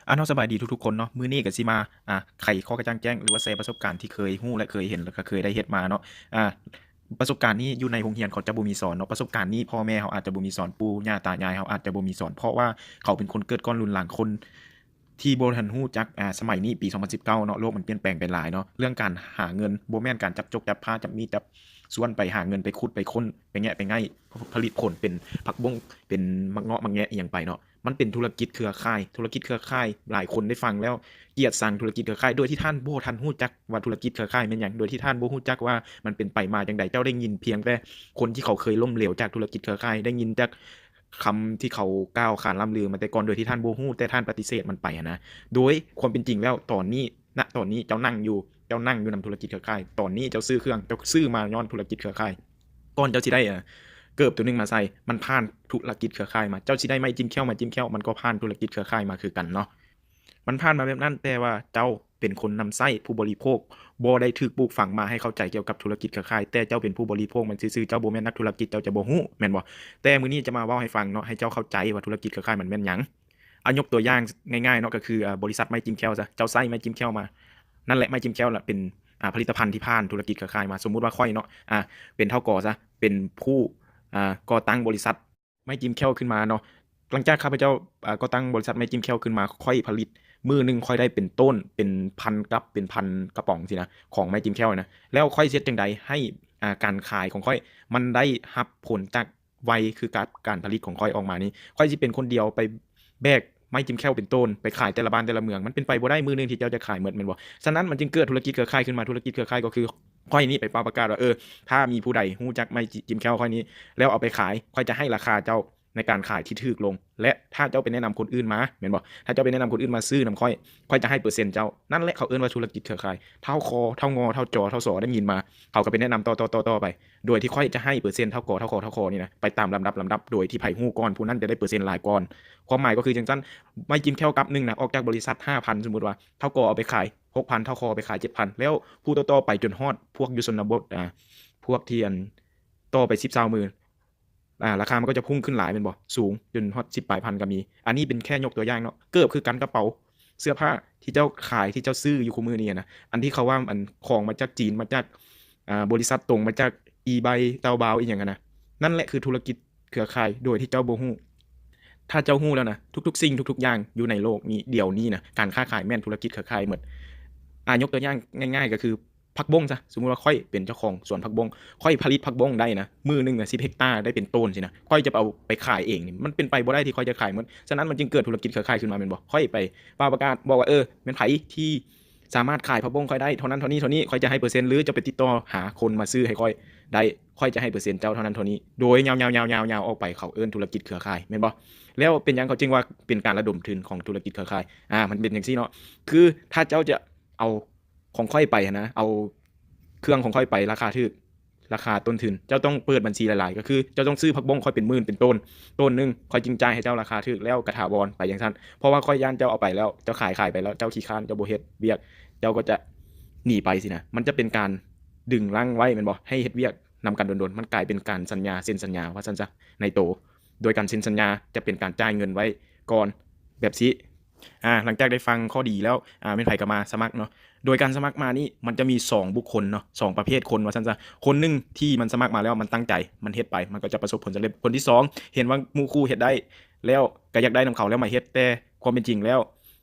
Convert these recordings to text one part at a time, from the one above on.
ອາ ເນາະ ສະບາຍດີທຸກໆຄົນເນາະ. ມື້ນີ້ກໍຊິມາ ອາ ໄຂຂໍ້ກະຈ່າງແຈ້ງ ຫຼືວ່າແຊປະສົບການທີ່ເຄີຍຮູ້ ແລະ ເຄີຍເຫັນ ແລະ ກໍເຄີຍໄດ້ເຮັດມາເນາະ. ອາ ປະສົບການນີ້ຢູ່ໃນໂຮງຮຽນເຂົາຈະບໍ່ມີສອນເນາະ. ປະສົບການນີ້ພໍ່ແມ່ເຮົາອາດຈະບໍ່ມີສອນ, ປູ່ຍ່າຕາຍາຍເຮົາອາດຈະບໍ່ມີສອນ, ເພາະວ່າເຂົາເປັນຄົນເກີດກ່ອນລຸນຫຼັງ, ຄົນທີ່ບໍ່ທັນຮູ້ຈັກ ອາ ສະໄໝນີ້ ປີສອງພັນສິບເກົ້າເນາະ, ໂລກມັນປ່ຽນແປງໄປຫຼາຍເນາະ. ເລື່ອງການຫາເງິນ ບໍ່ແມ່ນການຈັບຈົກຈັບພ້າ ຈັບມີດຈັບສ່ວນໄປຫາເງິນ, ໄປຂຸດໄປຄົ້ນ, ໄປແງະໄປໄງ່ ຜະລິດຜົນເປັນຜັກບົ້ງ ເປັນໝາກເງາະໝາກແງະອີ່ຫຍັງໄປເນາະ. ມັນເປັນທຸລະກິດເຄືອຂ່າຍ, ທຸລະກິດເຄືອຂ່າຍ ຫຼາຍຄົນໄດ້ຟັງແລ້ວກຽດຊັງທຸລະກິດເຄືອຂ່າຍ ໂດຍທີ່ທ່ານບໍ່ທັນຮູ້ຈັກວ່າທຸລະກິດເຄືອຂ່າຍແມ່ນຫຍັງ, ໂດຍທີ່ທ່ານບໍ່ຮູ້ຈັກວ່າມັນເປັນໄປມາຈັ່ງໃດ. ເຈົ້າໄດ້ຍິນພຽງແຕ່ຄົນທີ່ເຂົາເຄີຍລົ້ມເຫຼວຈາກທຸລະກິດເຄືອຂ່າຍ, ໄດ້ຍິນຈາກຄຳທີ່ເຂົາກ່າວຂານລ່ຳລືມາແຕ່ກ່ອນ ໂດຍທີ່ທ່ານບໍ່ຮູ້ ແຕ່ທ່ານປະຕິເສດມັນໄປຫັ້ນນະ. ໂດຍຄວາມເປັນຈິງແລ້ວ ຕອນນີ້ ນະຕອນນີ້ເຈົ້ານັ່ງຢູ່, ເຈົ້ານັ່ງຢູ່ນຳທຸລະກິດເຄືອຂ່າຍ, ຕອນນີ້ເຈົ້າຊື້ເຄື່ອງ, ເຈົ້າຊື້ມາຍ້ອນທຸລະກິດເຄືອຂ່າຍ. ກ່ອນເຈົ້າຊິໄດ້ ເອີ ເກີບໂຕໜຶ່ງມາໃສ່ ມັນຜ່ານທຸລະກິດເຄືອຂ່າຍມາ, ເຈົ້າຊິໄດ້ໄມ້ຈິ້ມແຂ້ວມາຈິ້ມແຂ້ວ ມັນກໍຜ່ານທຸລະກິດເຄືອຂ່າຍມາຄືກັນເນາະ. ມັນຜ່ານມາແບບນັ້ນ, ແຕ່ວ່າເຈົ້າເປັນຄົນນຳໃຊ້, ຜູ້ບໍລິໂພກ, ບໍ່ໄດ້ຖືກປູກຝັງມາໃຫ້ເຂົ້າໃຈກ່ຽວກັບທຸລະກິດເຄືອຂ່າຍ, ແຕ່ເຈົ້າເປັນຜູ້ບໍລິໂພກມັນຊື່ໆ, ເຈົ້າບໍ່ແມ່ນນັກທຸລະກິດ, ເຈົ້າຈະບໍ່ຮູ້ ແມ່ນບໍ່? ແຕ່ມື້ນີ້ຈະມາເວົ້າໃຫ້ຟັງເນາະ, ໃຫ້ເຈົ້າເຂົ້າໃຈວ່າທຸລະກິດເຄືອຂ່າຍມັນແມ່ນຫຍັງ. ອາ ຍົກຕົວຢ່າງງ່າຍໆເນາະ, ກໍຄື ອາ ບໍລິສັດໄມ້ຈິ້ມແຂ້ວຊະ, ເຈົ້າໃຊ້ໄມ້ຈິ້ມແຂ້ວມາ, ນັ້ນແຫຼະ ໄມ້ຈິ້ມແຂ້ວລະເປັນ ອາ ຜະລິດຕະພັນທີ່ຜ່ານທຸລະກິດເຄືອຂ່າຍມາ. ສົມມຸດວ່າຂ້ອຍເນາະ ອາ ເປັນທ້າວກໍຊະ, ເປັນຜູ້ ອາ ກໍ່ຕັ້ງບໍລິສັດໄມ້ຈິ້ມແຂ້ວຂຶ້ນມາເນາະ. ຫຼັງຈາກຂ້າພະເຈົ້າ ອາ ກໍ່ຕັ້ງບໍລິສັດໄມ້ຈິ້ມແຂ້ວຂຶ້ນມາ, ຂ້ອຍຜະລິດ ມື້ໜຶ່ງຂ້ອຍໄດ້ເປັນໂຕນ ເປັນພັນກັບ ເປັນພັນກະປ໋ອງຊີ້ນະ ຂອງໄມ້ຈິ້ມແຂ້ວນະ. ແລ້ວຂ້ອຍຊິເຮັດຈັ່ງໃດໃຫ້ ອາ ການຂາຍຂອງຂ້ອຍມັນໄດ້ຮັບຜົນຈາກ ໄວຄືກັບການຜະລິດຂອງຂ້ອຍອອກມານີ້, ຂ້ອຍຊິເປັນຄົນດຽວໄປແບກໄມ້ຈິ້ມແຂ້ວເປັນໂຕນ ໄປຂາຍແຕ່ລະບ້ານແຕ່ລະເມືອງ, ມັນເປັນໄປບໍ່ໄດ້ມື້ໜຶ່ງທີ່ເຈົ້າຈະຂາຍໝົດ ແມ່ນບໍ່? ສະນັ້ນມັນຈຶ່ງເກີດທຸລະກິດເຄືອຂ່າຍຂຶ້ນມາ, ທຸລະກິດເຄືອຂ່າຍກໍຄືຂ້ອຍນີ້ໄປປ່າວປະກາດວ່າ ເອີ ຖ້າມີຜູ້ໃດຮູ້ຈັກໄມ້ຈິ້ມແຂ້ວຂ້ອຍນີ້ ແລ້ວເອົາໄປຂາຍ, ຂ້ອຍຈະໃຫ້ລາຄາເຈົ້າໃນການຂາຍທີ່ຖືກລົງ ແລະ ຖ້າເຈົ້າໄປແນະນຳຄົນອື່ນມາ ແມ່ນບໍ່? ຖ້າເຈົ້າໄປແນະນຳຄົນອື່ນມາຊື້ນຳຂ້ອຍ, ຂ້ອຍຈະໃຫ້ເປີເຊັນເຈົ້າ. ນັ້ນແຫຼະເຂົາເອີ້ນວ່າທຸລະກິດເຄືອຂ່າຍ. ທ້າວ ຄ ທ້າວ ງ ທ້າວ ຈ ທ້າວ ສ ໄດ້ຍິນມາ, ເຂົາກໍໄປແນະນຳຕໍ່ໆໆໄປ ໂດຍທີ່ຂ້ອຍຈະໃຫ້ເປີເຊັນທ້າວ ກ ທ້າວ ຂ ທ້າວ ຄ ນີ້ນະ ໄປຕາມລຳດັບ ລຳດັບ ໂດຍທີ່ໃຜຮູ້ກ່ອນ ຜູ້ນັ້ນຈະໄດ້ເປີເຊັນຫຼາຍກ່ອນ. ຄວາມໝາຍກໍຄືຈັ່ງຊັ້ນ, ໄມ້ຈິ້ມແຂ້ວກັບໜຶ່ງນະ ອອກຈາກບໍລິສັດຫ້າພັນ ສົມມຸດວ່າ ທ້າວ ກ ເອົາໄປຂາຍຫົກພັນ ທ້າວ ຄ ເອົາໄປຂາຍເຈັດພັນ ແລ້ວຜູ້ຕໍ່ໆໄປຈົນຮອດພວກຢູ່ຊົນນະບົດ ອາ ພວກທີ່ອັນ ຕໍ່ໄປສິບ ຊາວໝື່ນ ອາ ລາຄາມັນກໍຈະພຸ່ງຂຶ້ນຫຼາຍແມ່ນບໍ່? ສູງຈົນຮອດສິບປາຍພັນກໍມີ. ອັນນີ້ເປັນແຄ່ຍົກຕົວຢ່າງເນາະ. ເກີບຄືກັນ, ກະເປົາ, ເສື້ອຜ້າທີ່ເຈົ້າຂາຍ ທີ່ເຈົ້າຊື້ຢູ່ຄູ່ມື້ນີ້ນະ, ອັນທີ່ເຂົາວ່າ ອັນຂອງມາຈາກຈີນ ມາຈາກ ອາ ບໍລິສັດຕົງມາຈາກ eBay Taobao ອີ່ຫຍັງຫັ້ນນະ, ນັ້ນແຫຼະຄືທຸລະກິດເຄືອຂ່າຍໂດຍທີ່ເຈົ້າບໍ່ຮູ້. ຖ້າເຈົ້າຮູ້ແລ້ວນະ, ທຸກໆສິ່ງ ທຸກໆຢ່າງຢູ່ໃນໂລກນີ້ ດຽວນີ້ນະ, ການຄ້າຂາຍແມ່ນທຸລະກິດເຄືອຂ່າຍໝົດ. ອາ ຍົກຕົວຢ່າງງ່າຍໆກໍຄື ຜັກບົ້ງຊະ, ສົມມຸດວ່າຂ້ອຍເປັນເຈົ້າຂອງສວນຜັກບົ້ງ, ຂ້ອຍຜະລິດຜັກບົ້ງໄດ້ນະ ມື້ໜຶ່ງນະ ສິບເຮັກຕາ ໄດ້ເປັນໂຕນຊີ້ນະ, ຂ້ອຍຈະໄປເອົາໄປຂາຍເອງນີ້ ມັນເປັນໄປບໍ່ໄດ້ທີ່ຂ້ອຍຈະຂາຍໝົດ. ສະນັ້ນມັນຈຶ່ງເກີດທຸລະກິດເຄືອຂ່າຍຂຶ້ນມາແມ່ນບໍ່? ຂ້ອຍໄປປ່າວປະກາດບອກວ່າ ເອີ ແມ່ນໃຜທີ່ສາມາດຂາຍຜັກບົ້ງຂ້ອຍໄດ້ເທົ່ານັ້ນເທົ່ານີ້ເທົ່ານີ້ ຂ້ອຍຈະໃຫ້ເປີເຊັນ ຫຼື ເຈົ້າໄປຕິດຕໍ່ຫາຄົນມາຊື້ໃຫ້ຂ້ອຍໄດ້ ຂ້ອຍຈະໃຫ້ເປີເຊັນເຈົ້າເທົ່ານັ້ນເທົ່ານີ້ ໂດຍຍາວໆໆໆອອກໄປ. ເຂົາເອີ້ນທຸລະກິດເຄືອຂ່າຍແມ່ນບໍ່? ແລ້ວເປັນຫຍັງເຂົາຈຶ່ງວ່າເປັນການລະດົມທຶນຂອງທຸລະກິດເຄືອຂ່າຍ? ອາ ມັນເປັນຈັ່ງຊີ້ເນາະ, ຄືຖ້າເຈົ້າຈະ ເອົາຂອງຂ້ອຍໄປຫັ້ນນະ, ເອົາເຄື່ອງຂອງຂ້ອຍໄປລາຄາຖືກ, ລາຄາຕົ້ນທຶນ, ເຈົ້າຕ້ອງເປີດບັນຊີຫຼາຍໆ, ກໍຄືເຈົ້າຕ້ອງຊື້ຜັກບົ້ງຂ້ອຍເປັນໝື່ນເປັນໂຕນ, ໂຕນໜຶ່ງຂ້ອຍຈຶ່ງຈ່າຍໃຫ້ເຈົ້າລາຄາຖືກ ແລ້ວກະຖາວອນໄປຈັ່ງຊັ້ນ. ເພາະວ່າຂ້ອຍຢ້ານເຈົ້າເອົາໄປແລ້ວ ເຈົ້າຂາຍຂາຍໄປແລ້ວ ເຈົ້າຂີ້ຄ້ານ ເຈົ້າບໍ່ເຮັດວຽກ ເຈົ້າກໍຈະໜີໄປຊີ້ນະ. ມັນຈະເປັນການດຶງຄັ້ງໄວ້ແມ່ນບໍ່? ໃຫ້ເຮັດວຽກນຳກັນດົນໆ, ມັນກາຍເປັນການສັນຍາ ເຊັນສັນຍາວ່າຊັ້ນຊະ ໃນໂຕ. ໂດຍການເຊັນສັນຍາຈະເປັນການຈ່າຍເງິນໄວ້ກ່ອນແບບຊີ້. ອາ ຫຼັງຈາກໄດ້ຟັງຂໍ້ດີແລ້ວ ອາ ແມ່ນໃຜກໍມາສະໝັກເນາະ. ໂດຍການສະໝັກມານີ້ ມັນຈະມີສອງບຸກຄົນເນາະ, ສອງປະເພດຄົນວ່າຊັ້ນຊະ. ຄົນໜຶ່ງທີ່ມັນສະໝັກມາແລ້ວ ມັນຕັ້ງໃຈ ມັນເຮັດໄປ ມັນກໍຈະປະສົບຜົນສຳເລັດ. ຄົນທີສອງ ເຫັນວ່າໝູ່ຄູ່ເຮັດໄດ້ແລ້ວ ກໍຢາກໄດ້ນຳເຂົາແລ້ວມາເຮັດ, ແຕ່ຄວາມເປັນຈິງແລ້ວ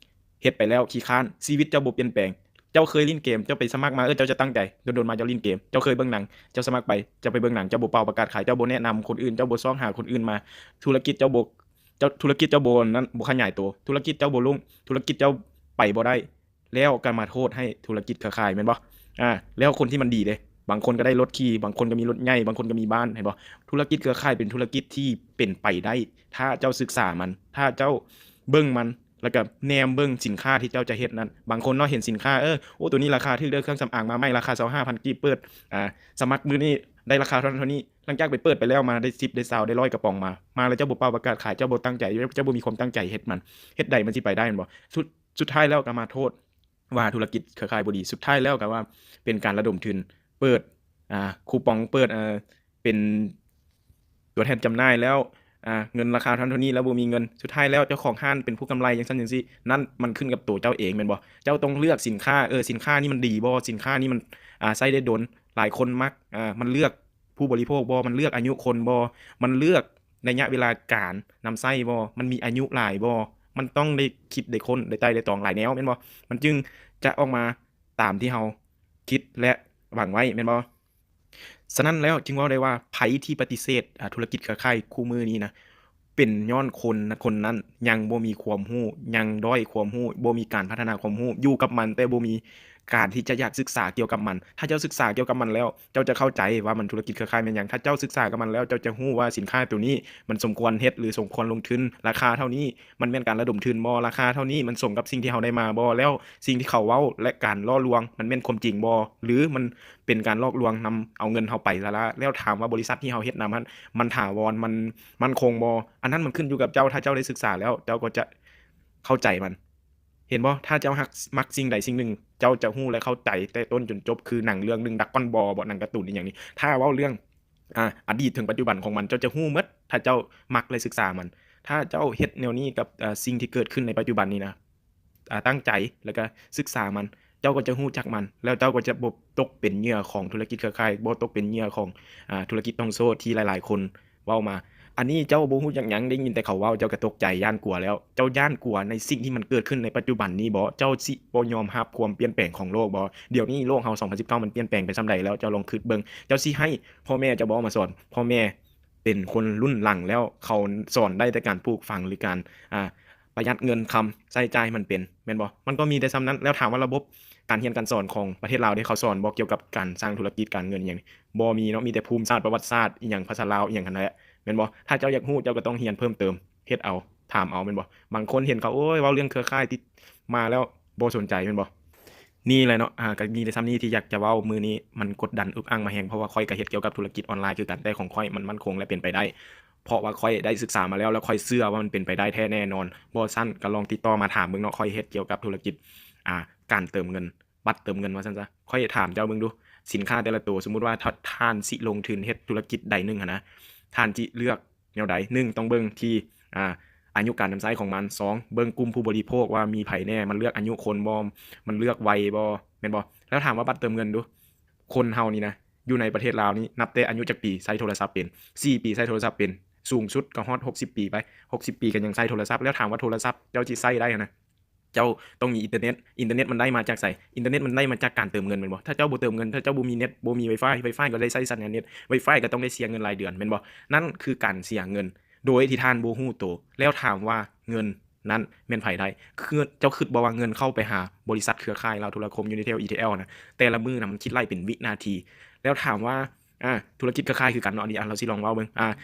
ເຮັດໄປແລ້ວຂີ້ຄ້ານ, ຊີວິດເຈົ້າບໍ່ປ່ຽນແປງ. ເຈົ້າເຄີຍຫຼິ້ນເກມ ເຈົ້າໄປສະໝັກມາ ເອີ ເຈົ້າຈະຕັ້ງໃຈ, ດົນໆມາເຈົ້າຫຼິ້ນເກມ, ເຈົ້າເຄີຍເບິ່ງໜັງ ເຈົ້າສະໝັກໄປ ເຈົ້າໄປເບິ່ງໜັງ, ເຈົ້າບໍ່ປ່າວປະກາດຂາຍ, ເຈົ້າບໍ່ແນະນຳຄົນອື່ນ, ເຈົ້າບໍ່ຊອກຫາຄົນອື່ນມາ, ທຸລະກິດເຈົ້າບໍ່ ເຈົ້າ ທຸລະກິດເຈົ້າບໍ່ນັ້ນ ບໍ່ຂະຫຍາຍໂຕ, ທຸລະກິດເຈົ້າບໍ່ລຸ້ງ, ທຸລະກິດເຈົ້າໄປບໍ່ໄດ້, ແລ້ວກໍມາໂທດໃຫ້ທຸລະກິດເຄືອຂ່າຍແມ່ນບໍ່? ອາ ແລ້ວຄົນທີ່ມັນດີເດ້ ບາງຄົນກໍໄດ້ລົດຂີ່, ບາງຄົນກໍມີລົດໃຫຍ່, ບາງຄົນກໍມີບ້ານ, ເຫັນບໍ່? ທຸລະກິດເຄືອຂ່າຍເປັນທຸລະກິດທີ່ເປັນໄປໄດ້ ຖ້າເຈົ້າສຶກສາມັນ, ຖ້າເຈົ້າເບິ່ງມັນ ແລ້ວກໍແນມເບິ່ງສິນຄ້າທີ່ເຈົ້າຈະເຮັດນັ້ນ. ບາງຄົນເນາະ ເຫັນສິນຄ້າ ເອີ ໂອ້ ໂຕນີ້ລາຄາຖືກເດີ ເຄື່ອງສຳອາງມາໃໝ່ລາຄາຊາວຫ້າພັນກີບ ເປີດ ອາ ສະໝັກມື້ນີ້ໄດ້ລາຄາເທົ່ານັ້ນເທົ່ານີ້, ຫຼັງຈາກໄປເປີດໄປແລ້ວ ມາໄດ້ສິບ ໄດ້ຊາວ ໄດ້ຮ້ອຍກະປ໋ອງມາ, ມາແລ້ວເຈົ້າບໍ່ປ່າວປະກາດຂາຍ, ເຈົ້າບໍ່ຕັ້ງໃຈ, ເຈົ້າບໍ່ມີຄວາມຕັ້ງໃຈເຮັດມັນ, ເຮັດໃດມັນຊິໄປໄດ້ແມ່ນບໍ່? ສຸດ ສຸດທ້າຍແລ້ວກໍມາໂທດວ່າທຸລະກິດເຄືອຂ່າຍບໍ່ດີ, ສຸດທ້າຍແລ້ວກໍວ່າເປັນການລະດົມທຶນເປີດ ອາ ຄູປອງ ເປີດ ເປັນຕົວແທນຈຳໜ່າຍ ແລ້ວ ອ່າ ເງິນລາຄາເທົ່ານັ້ນເທົ່ານີ້ ແລ້ວບໍ່ມີເງິນ ສຸດທ້າຍແລ້ວເຈົ້າຂອງຮ້ານເປັນຜູ້ກຳໄລຈັ່ງຊັ້ນຈັ່ງຊີ້ ນັ້ນມັນຂຶ້ນກັບໂຕເຈົ້າເອງແມ່ນບໍ່? ເຈົ້າຕ້ອງເລືອກສິນຄ້າ ເອີ ສິນຄ້ານີ້ມັນດີບໍ່? ສິນຄ້ານີ້ມັນ ອ່າ ໃຊ້ໄດ້ດົນ ຫຼາຍຄົນມັກ ອ່າ ມັນເລືອກຜູ້ບໍລິໂພກບໍ່? ມັນເລືອກອາຍຸຄົນບໍ່? ມັນເລືອກໄລຍະເວລາການນຳໃຊ້ບໍ່? ມັນມີອາຍຸຫຼາຍບໍ່? ມັນຕ້ອງໄດ້ຄິດໄດ້ຄົ້ນ ໄດ້ໄຕ່ໄດ້ຕອງຫຼາຍແນວແມ່ນບໍ່? ມັນຈຶ່ງຈະອອກມາຕາມທີ່ເຮົາຄິດ ແລະ ຫວັງໄວ້ແມ່ນບໍ່? ສະນັ້ນແລ້ວຈຶ່ງເວົ້າໄດ້ວ່າ ໃຜທີ່ປະຕິເສດ ອ່າ ທຸລະກິດເຄືອຂ່າຍຄູ່ມື້ນີ້ນະ ເປັນຍ້ອນຄົນ ຄົນນັ້ນຍັງບໍ່ມີຄວາມຮູ້ ຍັງດ້ອຍຄວາມຮູ້ ບໍ່ມີການພັດທະນາຄວາມຮູ້ ຢູ່ກັບມັນແຕ່ບໍ່ມີການທີ່ຈະຢາກສຶກສາກ່ຽວກັບມັນ. ຖ້າເຈົ້າສຶກສາກ່ຽວກັບມັນແລ້ວ ເຈົ້າຈະເຂົ້າໃຈວ່າມັນທຸລະກິດເຄືອຂ່າຍແມ່ນຫຍັງ. ຖ້າເຈົ້າສຶກສາກັບມັນແລ້ວ ເຈົ້າຈະຮູ້ວ່າສິນຄ້າໂຕນີ້ມັນສົມຄວນເຮັດ ຫຼື ສົມຄວນລົງທຶນ ລາຄາເທົ່ານີ້ ມັນແມ່ນການລະດົມທຶນບໍ່? ລາຄາເທົ່ານີ້ມັນສົມກັບສິ່ງທີ່ເຮົາໄດ້ມາບໍ່? ແລ້ວສິ່ງທີ່ເຂົາເວົ້າ ແລະ ການຫຼໍ່ລວງມັນແມ່ນຄວາມຈິງບໍ່? ຫຼື ມັນເປັນການຫຼອກລວງນຳເອົາເງິນເຮົາໄປຊະລະ? ແລ້ວຖາມວ່າບໍລິສັດທີ່ເຮົາເຮັດນຳຫັ້ນ ມັນຖາວອນ ມັນໝັ້ນຄົງບໍ່? ອັນນັ້ນມັນຂຶ້ນຢູ່ກັບເຈົ້າ. ຖ້າເຈົ້າໄດ້ສຶກສາແລ້ວ ເຈົ້າກໍຈະເຂົ້າໃຈມັນ. ເຫັນບໍ່? ຖ້າເຈົ້າຮັກ ມັກສິ່ງໃດສິ່ງໜຶ່ງ ເຈົ້າຈະຮູ້ ແລະ ເຂົ້າໃຈແຕ່ຕົ້ນຈົນຈົບ. ຄືໜັງເລື່ອງໜຶ່ງ ດຣາກອນບອລບໍ ໜັງກາຕູນອີ່ຫຍັງນີ້ ຖ້າເວົ້າເລື່ອງ ອ່າ ອະດີດເຖິງປັດຈຸບັນຂອງມັນ ເຈົ້າຈະຮູ້ໝົດ ຖ້າເຈົ້າມັກ ແລະ ສຶກສາມັນ. ຖ້າເຈົ້າເຮັດແນວນີ້ກັບ ເອີ ສິ່ງທີ່ເກີດຂຶ້ນໃນປັດຈຸບັນນີ້ນະ ອ່າ ຕັ້ງໃຈ ແລ້ວກໍສຶກສາມັນ ເຈົ້າກໍຈະຮູ້ຈັກມັນ ແລ້ວເຈົ້າກໍຈະບໍ່ຕົກເປັນເຫຍື່ອຂອງທຸລະກິດເຄືອຂ່າຍ ບໍ່ຕົກເປັນເຫຍື່ອຂອງ ອ່າ ທຸລະກິດຕ່ອງໂສ້ທີ່ຫຼາຍໆຄົນເວົ້າມາ. ອັນນີ້ເຈົ້າບໍ່ຮູ້ຈັກຫຍັງ ໄດ້ຍິນແຕ່ເຂົາເວົ້າ ເຈົ້າກໍຕົກໃຈ ຢ້ານກົວແລ້ວ. ເຈົ້າຢ້ານກົວໃນສິ່ງທີ່ມັນເກີດຂຶ້ນໃນປັດຈຸບັນນີ້ບໍ? ເຈົ້າຊິບໍ່ຍອມຮັບຄວາມປ່ຽນແປງຂອງໂລກບໍ? ດຽວນີ້ໂລກເຮົາສອງພັນສິບເກົ້າມັນປ່ຽນແປງໄປສ່ຳໃດແລ້ວ? ເຈົ້າລອງຄິດເບິ່ງ ເຈົ້າຊິໃຫ້ພໍ່ແມ່ເຈົ້າບໍ່ມາສອນ? ພໍ່ແມ່ເປັນຄົນລຸ້ນຫຼັງແລ້ວ ເຂົາສອນໄດ້ແຕ່ການປູກຝັງ ຫຼື ການ ອ່າ ປະຢັດເງິນຄຳ ໃຊ້ຈ່າຍໃຫ້ມັນເປັນ ແມ່ນບໍ່? ມັນກໍມີແຕ່ສ່ຳນັ້ນ. ແລ້ວຖາມວ່າລະບົບການຮຽນການສອນຂອງປະເທດລາວເດ ເຂົາສອນບໍ່ກ່ຽວກັບການສ້າງທຸລະກິດການເງິນອີ່ຫຍັງ? ບໍ່ມີເນາະ ມີແຕ່ພູມສາດ ປະຫວັດສາດ ອີ່ຫຍັງ ພາສາລາວ ອີ່ຫຍັງຫັ້ນແຫຼະ ແມ່ນບໍ່? ຖ້າເຈົ້າຢາກຮູ້ ເຈົ້າກໍຕ້ອງຮຽນເພີ່ມເຕີມ ເຮັດເອົາ ຖາມເອົາ ແມ່ນບໍ່? ບາງຄົນເຫັນເຂົາ ໂອ້ຍ ເວົ້າເລື່ອງເຄືອຂ່າຍຕິດມາແລ້ວບໍ່ສົນໃຈ ແມ່ນບໍ່? ນີ້ແຫຼະເນາະ ອ່າ ກໍມີແຕ່ສ່ຳນີ້ທີ່ຢາກຈະເວົ້າມື້ນີ້. ມັນກົດດັນອຶບອັ່ງມາແຮງ ເພາະວ່າຂ້ອຍກໍເຮັດກ່ຽວກັບທຸລະກິດອອນລາຍຄືກັນ ແຕ່ຂອງຂ້ອຍມັນໝັ້ນຄົງ ແລະ ເປັນໄປໄດ້ ເພາະວ່າຂ້ອຍໄດ້ສຶກສາມາແລ້ວ ແລະ ຂ້ອຍເຊື່ອວ່າມັນເປັນໄປໄດ້ແທ້ແນ່ນອນ. ບໍ່ຊັ້ນກໍລອງຕິດຕໍ່ມາຖາມເບິ່ງເນາະ ຂ້ອຍເຮັດກ່ຽວກັບທຸລະກິດ ອ່າ ການເຕີມເງິນ ບັດເຕີມເງິນວ່າຊັ້ນຊະ. ຂ້ອຍຖາມເຈົ້າເບິ່ງດູ ສິນຄ້າແຕ່ລະໂຕ ສົມມຸດວ່າ ຖ້າທ່ານຊິລົງທຶນເຮັດທຸລະກິດໃດໜຶ່ງຫັ້ນນະ ທ່ານຊິເລືອກແນວໃດ? ໜຶ່ງ ຕ້ອງເບິ່ງທີ່ ອ່າ ອາຍຸການນຳໃຊ້ຂອງມັນ. ສອງ ເບິ່ງກຸ່ມຜູ້ບໍລິໂພກວ່າມີໃຜແດ່ ມັນເລືອກອາຍຸຄົນບໍ່? ມັນເລືອກໄວບໍ່? ແມ່ນບໍ່? ແລ້ວຖາມວ່າບັດເຕີມເງິນດູ ຄົນເຮົານີ້ນະ ຢູ່ໃນປະເທດລາວນີ້ ນັບແຕ່ອາຍຸຈັກປີໃຊ້ໂທລະສັບເປັນ? ສີ່ປີໃຊ້ໂທລະສັບເປັນ ສູງສຸດກໍຮອດຫົກສິບປີໄປ ຫົກສິບປີກໍຍັງໃຊ້ໂທລະສັບ. ແລ້ວຖາມວ່າໂທລະສັບເຈົ້າຊິໃຊ້ໄດ້ຫັ້ນນະ ເຈົ້າຕ້ອງມີອິນເຕີເນັດ ອິນເຕີເນັດມັນໄດ້ມາຈາກໃສ? ອິນເຕີເນັດມັນໄດ້ມາຈາກການເຕີມເງິນແມ່ນບໍ່? ຖ້າເຈົ້າບໍ່ເຕີມເງິນ ຖ້າເຈົ້າບໍ່ມີເນັດ ບໍ່ມີໄວຟາຍ ໄວຟາຍກໍໄດ້ໃຊ້ສັນຍານເນັດ ໄວຟາຍກໍຕ້ອງໄດ້ເສຍເງິນລາຍເດືອນແມ່ນບໍ່? ນັ້ນຄືການເສຍເງິນ ໂດຍທີ່ທ່ານບໍ່ຮູ້ໂຕ. ແລ້ວຖາມວ່າເງິນນັ້ນແມ່ນໃຜໄດ້? ຄືເຈົ້າຄິດບໍ່ວ່າເງິນເຂົ້າໄປຫາບໍລິສັດເຄືອຂ່າຍລາວໂທລະຄົມ ຢູນິເທວ ອີທີແອລ ນະ ແຕ່ລະມື້ນະ ມັນຄິດໄລ່ເປັນວິນາທີ. ແລ້ວຖາມວ່າ ອ່າ ທຸລະກິດເຄືອຂ່າຍຄືກັນເນາະ ອັນນີ້ ອ່າ ເຮົາຊິລອງເວົ້າເບິ່ງ ອ່າ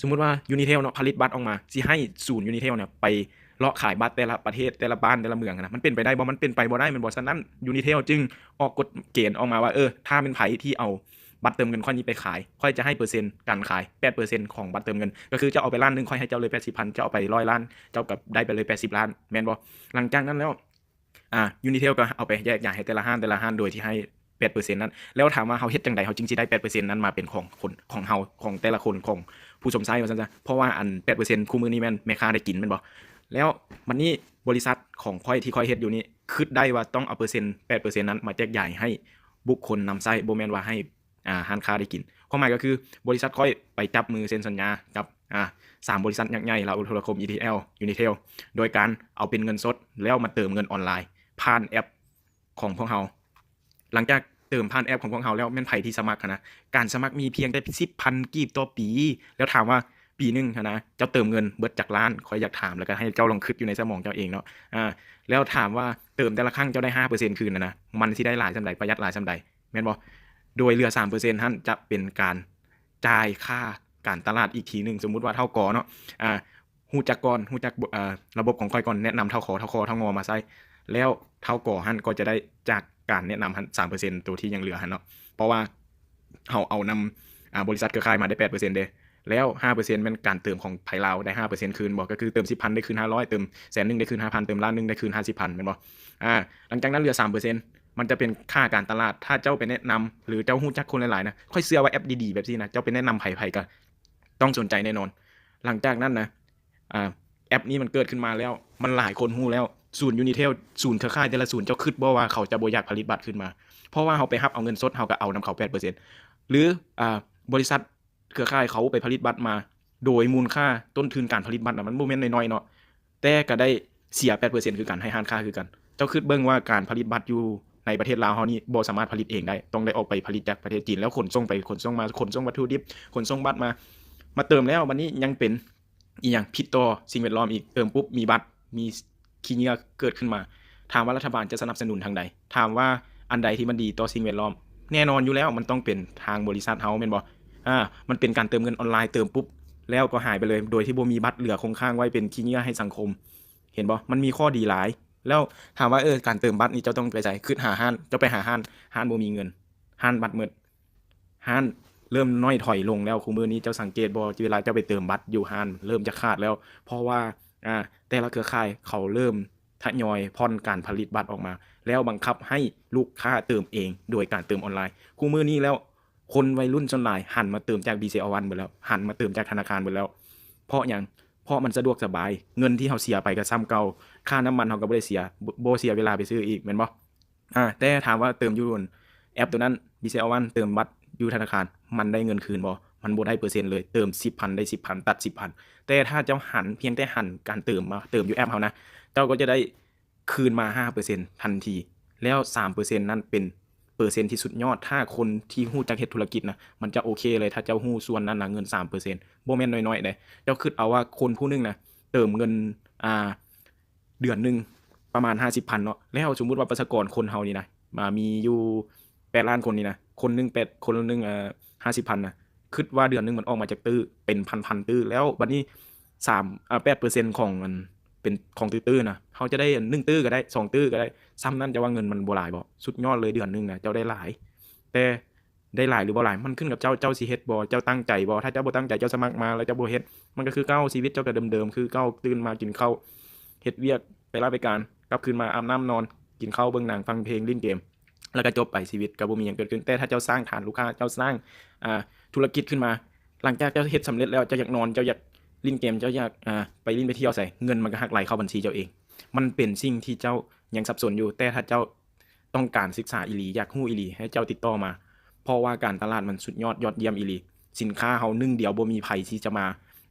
ສົມມຸດວ່າ ຢູນິເທວ ເນາະ ຜະລິດບັດອອກມາ ຊິໃຫ້ສູນ ຢູນິເທວ ເນຍ ໄປເລາະຂາຍບັດແຕ່ລະປະເທດ ແຕ່ລະບ້ານ ແຕ່ລະເມືອງນະ ມັນເປັນໄປໄດ້ບໍ່? ມັນເປັນໄປບໍ່ໄດ້ແມ່ນບໍ່? ສະນັ້ນ ຢູນິເທວ ຈຶ່ງອອກກົດເກນອອກມາວ່າ ເອີ ຖ້າແມ່ນໃຜທີ່ເອົາບັດເຕີມເງິນຂ້ອຍນີ້ໄປຂາຍ ຂ້ອຍຈະໃຫ້ເປີເຊັນການຂາຍແປດເປີເຊັນຂອງບັດເຕີມເງິນ ກໍຄືເຈົ້າເອົາໄປລ້ານໜຶ່ງ ຂ້ອຍໃຫ້ເຈົ້າເລີຍແປດສິບພັນ ເຈົ້າເອົາໄປຮ້ອຍລ້ານ ເຈົ້າກໍໄດ້ໄປເລີຍແປດສິບລ້ານ ແມ່ນບໍ່? ຫຼັງຈາກນັ້ນແລ້ວ ອ່າ ຢູນິເທວ ກໍເອົາໄປແຍກຢາຍໃຫ້ແຕ່ລະຮ້ານ ແຕ່ລະຮ້ານ ໂດຍທີ່ໃຫ້ແປດເປີເຊັນນັ້ນ. ແລ້ວຖາມວ່າເຮົາເຮັດຈັ່ງໃດ ເຮົາຈຶ່ງຊິໄດ້ແປດເປີເຊັນນັ້ນມາເປັນຂອງຄົນ ຂອງເຮົາ ຂອງແຕ່ລະຄົນ ຂອງຜູ້ຊົມໃຊ້ວ່າຊັ້ນຊະ? ເພາະວ່າອັນແປດເປີເຊັນຄູ່ມື້ນີ້ແມ່ນແມ່ຄ້າໄດ້ກິນແມ່ນບໍ່? ແລ້ວບັດນີ້ບໍລິສັດຂອງຂ້ອຍທີ່ຂ້ອຍເຮັດຢູ່ນີ້ ຄິດໄດ້ວ່າຕ້ອງເອົາເປີເຊັນ ແປດເປີເຊັນນັ້ນມາແຈກຢາຍໃຫ້ບຸກຄົນນຳໃຊ້ ບໍ່ແມ່ນວ່າໃຫ້ ອ່າ ຮ້ານຄ້າໄດ້ກິນ. ຄວາມໝາຍກໍຄື ບໍລິສັດຂ້ອຍໄປຈັບມືເຊັນສັນຍາກັບ ອ່າ ສາມບໍລິສັດຍັກໃຫຍ່ ລາວໂທລະຄົມ ອີທີແອລ ຢູນິເທວ ໂດຍການເອົາເປັນເງິນສົດ ແລ້ວມາເຕີມເງິນອອນລາຍຜ່ານແອັບຂອງພວກເຮົາ. ຫຼັງຈາກເຕີມຜ່ານແອັບຂອງພວກເຮົາແລ້ວ ແມ່ນໃຜທີ່ສະໝັກຫັ້ນນະ? ການສະໝັກມີພຽງແຕ່ສິບພັນກີບຕໍ່ປີ. ແລ້ວຖາມວ່າປີໜຶ່ງຫັ້ນນະ ເຈົ້າເຕີມເງິນເບິດຈັກລ້ານ? ຂ້ອຍຢາກຖາມ ແລ້ວກໍໃຫ້ເຈົ້າລອງຄິດຢູ່ໃນສະໝອງເຈົ້າເອງເນາະ. ອ່າ ແລ້ວຖາມວ່າເຕີມແຕ່ລະຄັ້ງເຈົ້າໄດ້ຫ້າເປີເຊັນຄືນຫັ້ນນະ ມັນຊິໄດ້ຫຼາຍສ່ຳໃດ? ປະຢັດຫຼາຍສ່ຳໃດ? ແມ່ນບໍ່? ໂດຍເຫຼືອສາມເປີເຊັນຫັ້ນຈະເປັນການຈ່າຍຄ່າການຕະຫຼາດອີກທີໜຶ່ງ. ສົມມຸດວ່າທ້າວ ກໍ ເນາະ ອ່າ ຮູ້ຈັກກ່ອນ ຮູ້ຈັກ ເອີ ລະບົບຂອງຂ້ອຍກ່ອນ ແນະນຳທ້າວ ຂໍ ທ້າວ ຂໍ ທ້າວ ງໍ ມາໃຊ້ ແລ້ວທ້າວ ກໍ ຫັ້ນກໍຈະໄດ້ຈາກການແນະນຳຫັ້ນສາມເປີເຊັນ ໂຕທີ່ຍັງເຫຼືອຫັ້ນເນາະ. ເພາະວ່າເຮົາເອົານຳ ອ່າ ບໍລິສັດເຄືອຂ່າຍມາໄດ້ແປດເປີເຊັນເດ້ ແລ້ວຫ້າເປີເຊັນແມ່ນການເຕີມຂອງໄພລາວ ໄດ້ຫ້າເປີເຊັນຄືນບໍ່? ກໍຄືເຕີມສິບພັນໄດ້ຄືນຫ້າຮ້ອຍ ເຕີມແສນໜຶ່ງໄດ້ຄືນຫ້າພັນ ເຕີມລ້ານໜຶ່ງໄດ້ຄືນຫ້າສິບພັນ ແມ່ນບໍ່? ອ່າ ຫຼັງຈາກນັ້ນເຫຼືອສາມເປີເຊັນ ມັນຈະເປັນຄ່າການຕະຫຼາດ. ຖ້າເຈົ້າໄປແນະນຳ ຫຼື ເຈົ້າຮູ້ຈັກຄົນຫຼາຍໆນະ ຂ້ອຍເຊື່ອວ່າແອັບດີໆແບບຊີ້ນະ ເຈົ້າໄປແນະນຳໃຜ ໃຜກໍຕ້ອງສົນໃຈແນ່ນອນ. ຫຼັງຈາກນັ້ນນະ ອ່າ ແອັບນີ້ມັນເກີດຂຶ້ນມາແລ້ວ ມັນຫຼາຍຄົນຮູ້ແລ້ວ ສູນ Unitel ສູນເຄືອຂ່າຍແຕ່ລະສູນ ເຈົ້າຄິດບໍ່ວ່າເຂົາຈະບໍ່ຢາກຜະລິດບັດຄືນມາ? ເພາະວ່າເຮົາໄປຮັບເອົາເງິນສົດ ເຮົາກໍເອົານຳເຂົາແປດເປີເຊັນ ຫຼື ອ່າ ບໍລິສັດເຄືອຂ່າຍເຂົາໄປຜະລິດບັດມາ ໂດຍມູນຄ່າຕົ້ນທຶນການຜະລິດບັດນະ ມັນບໍ່ແມ່ນນ້ອຍໆເນາະ ແຕ່ກໍໄດ້ເສຍແປດເປີເຊັນຄືກັນ ໃຫ້ຮ້ານຄ້າຄືກັນ. ເຈົ້າຄິດເບິ່ງວ່າການຜະລິດບັດຢູ່ໃນປະເທດລາວເຮົານີ້ບໍ່ສາມາດຜະລິດເອງໄດ້ ຕ້ອງໄດ້ອອກໄປຜະລິດຈາກປະເທດຈີນ ແລ້ວຂົນສົ່ງໄປຂົນສົ່ງມາ ຂົນສົ່ງວັດຖຸດິບ ຂົນສົ່ງບັດມາ ມາເຕີມແລ້ວ ບັດນີ້ຍັງເປັນອີ່ຫຍັງ ຜິດຕໍ່ສິ່ງແວດລ້ອມອີກ ເຕີມປຸບມີບັດ ມີຂີ້ເຫຍື້ອເກີດຂຶ້ນມາ. ຖາມວ່າລັດຖະບານຈະສະໜັບສະໜູນທາງໃດ? ຖາມວ່າອັນໃດທີ່ມັນດີຕໍ່ສິ່ງແວດລ້ອມ? ແນ່ນອນຢູ່ແລ້ວ ມັນຕ້ອງເປັນທາງບໍລິສັດເຮົາແມ່ນບໍ່? ອາ ມັນເປັນການເຕີມເງິນອອນລາຍ ເຕີມປຸບແລ້ວກໍຫາຍໄປເລີຍ ໂດຍທີ່ບໍ່ມີບັດເຫຼືອຄົງຄ້າງໄວ້ເປັນຂີ້ເຫຍື້ອໃຫ້ສັງຄົມ ເຫັນບໍ່? ມັນມີຂໍ້ດີຫຼາຍ. ແລ້ວຖາມວ່າ ເອີ ການເຕີມບັດນີ້ເຈົ້າຕ້ອງໄປໃສ? ຄິດຫາຮ້ານ ເຈົ້າໄປຫາຮ້ານ ຮ້ານບໍ່ມີເງິນ ຮ້ານບັດໝົດ ຮ້ານເລີ່ມນ້ອຍຖອຍລົງແລ້ວ. ຄູ່ມື້ນີ້ເຈົ້າສັງເກດບໍ່ ເວລາເຈົ້າໄປເຕີມບັດຢູ່ຮ້ານເລີ່ມຈະຂາດແລ້ວ ເພາະວ່າ ອາ ແຕ່ລະເຄືອຂ່າຍເຂົາເລີ່ມທະຍອຍຜ່ອນການຜະລິດບັດອອກມາ ແລ້ວບັງຄັບໃຫ້ລູກຄ້າເຕີມເອງໂດຍການເຕີມອອນລາຍ. ຄູ່ມື້ນີ້ແລ້ວ ຄົນໄວລຸ້ນສ່ວນຫຼາຍຫັນມາເຕີມຈາກ BCL One ເບິດແລ້ວ ຫັນມາເຕີມຈາກທະນາຄານເບິດແລ້ວ. ເພາະຫຍັງ? ເພາະມັນສະດວກສະບາຍ ເງິນທີ່ເຮົາເສຍໄປກໍສ່ຳເກົ່າ ຄ່ານ້ຳມັນເຮົາກໍບໍ່ໄດ້ເສຍ ບໍ່ ບໍ່ເສຍເວລາໄປຊື້ອີກ ແມ່ນບໍ່? ອາ ແຕ່ຖາມວ່າເຕີມຢູ່ແອັບໂຕນັ້ນ BCL One ເຕີມບັດຢູ່ທະນາຄານ ມັນໄດ້ເງິນຄືນບໍ່? ມັນບໍ່ໄດ້ເປີເຊັນເລີຍ ເຕີມສິບພັນ ໄດ້ສິບພັນ ຕັດສິບພັນ. ແຕ່ຖ້າເຈົ້າຫັນ ພຽງແຕ່ຫັນການເຕີມມາເຕີມຢູ່ແອັບເຮົານະ ເຈົ້າກໍຈະໄດ້ຄືນມາຫ້າເປີເຊັນທັນທີ ແລ້ວສາມເປີເຊັນນັ້ນເປັນເປີເຊັນທີ່ສຸດຍອດ. ຖ້າຄົນທີ່ຮູ້ຈັກເຮັດທຸລະກິດນະ ມັນຈະໂອເຄເລີຍ ຖ້າເຈົ້າຮູ້ສ່ວນນັ້ນນະ ເງິນສາມເປີເຊັນ ບໍ່ແມ່ນນ້ອຍໆເດ້. ເຈົ້າຄິດເອົາວ່າຄົນຜູ້ໜຶ່ງນະ ເຕີມເງິນ ອ່າ ເດືອນໜຶ່ງປະມານຫ້າສິບພັນເນາະ ແລ້ວສົມມຸດວ່າປະຊາກອນຄົນເຮົານີ້ນະ ມາມີຢູ່ແປດລ້ານຄົນນີ້ນະ ຄົນໜຶ່ງແປດ ຄົນໜຶ່ງ ເອີ ຫ້າສິບພັນນະ ຄິດວ່າເດືອນໜຶ່ງມັນອອກມາຈັກຕື້ ເປັນພັນໆຕື້. ແລ້ວບັດນີ້ສາມ ອາ ແປດເປີເຊັນຂອງອັນ ເປັນຂອງຕື້ໆນະ ເຮົາຈະໄດ້ໜຶ່ງຕື້ກໍໄດ້ ສອງຕື້ກໍໄດ້ ສ່ຳນັ້ນ ເຈົ້າວ່າເງິນມັນບໍ່ຫຼາຍບໍ່? ສຸດຍອດເລີຍ ເດືອນໜຶ່ງນະ ເຈົ້າໄດ້ຫຼາຍ ແຕ່ ໄດ້ຫຼາຍຫຼືບໍ່ຫຼາຍ ມັນຂຶ້ນກັບເຈົ້າ ເຈົ້າຊິເຮັດບໍ່? ເຈົ້າຕັ້ງໃຈບໍ່? ຖ້າເຈົ້າບໍ່ຕັ້ງໃຈ ເຈົ້າສະໝັກມາແລ້ວເຈົ້າບໍ່ເຮັດ ມັນກໍຄືເກົ່າ ຊີວິດເຈົ້າກໍເດີມໆຄືເກົ່າ ຕື່ນມາກິນເຂົ້າ ເຮັດວຽກ ໄປລາໄປການ ກັບຄືນມາອາບນ້ຳນອນ ກິນເຂົ້າ ເບິ່ງໜັງ ຟັງເພງ ຫຼິ້ນເກມ ແລ້ວກໍຈົບໄປ ຊີວິດກໍບໍ່ມີຫຍັງເກີດຂຶ້ນ. ແຕ່ຖ້າເຈົ້າສ້າງຖານລູກຄ້າ ເຈົ້າສ້າງ ອ່າ ທຸລະກິດຂຶ້ນມາ ຫຼັງຈາກເຈົ້າເຮັດສຳເລັດແລ້ວ ເຈົ້າຢາກນອນ ເຈົ້າຢາກຫຼິ້ນເກມ ເຈົ້າຢາກ ອ່າ ໄປຫຼິ້ນໄປທ່ຽວໃສ ເງິນມັນກໍຫັກໄຫຼເຂົ້າບັນຊີເຈົ້າເອງ. ມັນເປັນສິ່ງທີ່ເຈົ້າຍັງສັບສົນຢູ່ ແຕ່ຖ້າເຈົ້າ ຕ້ອງການສຶກສາອີ່ຫຼີ ຢາກຮູ້ອີ່ຫຼີ ໃຫ້ເຈົ້າຕິດຕໍ່ມາ ເພາະວ່າການຕະຫຼາດມັນສຸດຍອດ ຍອດຢ້ຽມອີ່ຫຼີ. ສິນຄ້າເຮົາໜຶ່ງດຽວ ບໍ່ມີໃຜທີ່ຈະມາ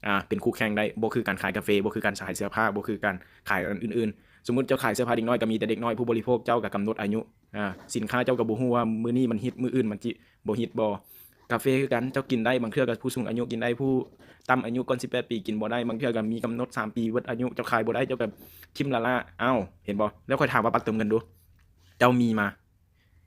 ອ່າ ເປັນຄູ່ແຂ່ງໄດ້ ບໍ່ຄືການຂາຍກາເຟ ບໍ່ຄືການຂາຍເສື້ອຜ້າ ບໍ່ຄືການຂາຍອັນອື່ນໆ. ສົມມຸດເຈົ້າຂາຍເສື້ອຜ້າເດັກນ້ອຍ ກໍມີແຕ່ເດັກນ້ອຍຜູ້ບໍລິໂພກ ເຈົ້າກໍກຳນົດອາຍຸ ອ່າ ສິນຄ້າເຈົ້າກໍບໍ່ຮູ້ວ່າມື້ນີ້ມັນຮິດ ມື້ອື່ນມັນຊິບໍ່ຮິດບໍ່. ກາເຟຄືກັນ ເຈົ້າກິນໄດ້ ບາງເທື່ອກໍຜູ້ສູງອາຍຸກິນໄດ້ ຜູ້ຕ່ຳອາຍຸກ່ອນສິບແປດປີກິນບໍ່ໄດ້ ບາງເທື່ອກໍມີກຳນົດສາມປີເບິດອາຍຸ ເຈົ້າຂາຍບໍ່ໄດ້ ເຈົ້າກໍຖິ້ມລ້າໆ. ອ້າວ ເຫັນບໍ່? ແລ້ວຂ້ອຍຖາມວ່າປັກເຕີມເງິນດູ ເຈົ້າມີມາ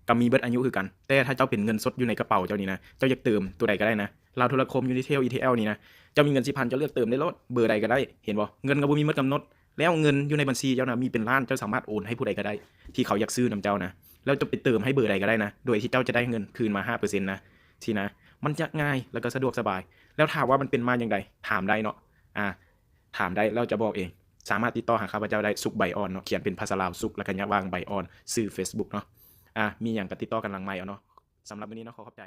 ກໍມີເບິດອາຍຸຄືກັນ ແຕ່ຖ້າເຈົ້າເປັນເງິນສົດຢູ່ໃນກະເປົາເຈົ້ານີ້ນະ ເຈົ້າຢາກເຕີມຕົວໃດກໍໄດ້ນະ ລາວໂທລະຄົມ ຢູນິເທວ ອີທີແອລ ນີ້ນະ ເຈົ້າມີເງິນສິບພັນ ເຈົ້າເລືອກເຕີມໄດ້ໂລດ ເບີໃດກໍໄດ້ ເຫັນບໍ່? ເງິນກໍບໍ່ມີໝົດກຳນົດ ແລ້ວເງິນຢູ່ໃນບັນຊີເຈົ້ານະ ມີເປັນລ້ານ ເຈົ້າສາມາດໂອນໃຫ້ຜູ້ໃດກໍໄດ້ ທີ່ເຂົາຢາກຊື້ນຳເຈົ້ານະ ແລ້ວເຈົ້າໄປເຕີມໃຫ້ເບີໃດກໍໄດ້ນະ ໂດຍທີ່ເຈົ້າຈະໄດ້ເງິນຄືນມາຫ້າເປີເຊັນນະ ຊີ້ນະ. ມັນຈະງ່າຍ ແລ້ວກໍສະດວກສະບາຍ. ແລ້ວຖາມວ່າມັນເປັນມາຈັ່ງໃດ? ຖາມໄດ້ເນາະ ອາ ຖາມໄດ້ ແລ້ວຈະບອກເອງ. ສາມາດຕິດຕໍ່ຫາຂ້າພະເຈົ້າໄດ້ ສຸກ ໃບອ່ອນເນາະ ຂຽນເປັນພາສາລາວ ສຸກ ແລ້ວກໍຍະຫວ່າງ ໃບອ່ອນ ຊື່ເຟສບຸກເນາະ. ອາ ມີຫຍັງກໍຕິດຕໍ່ກັນຫຼັງໄມເອົາເນາະ. ສຳລັບມື້ນີ້ເນາະ ຂໍຂອບໃຈ.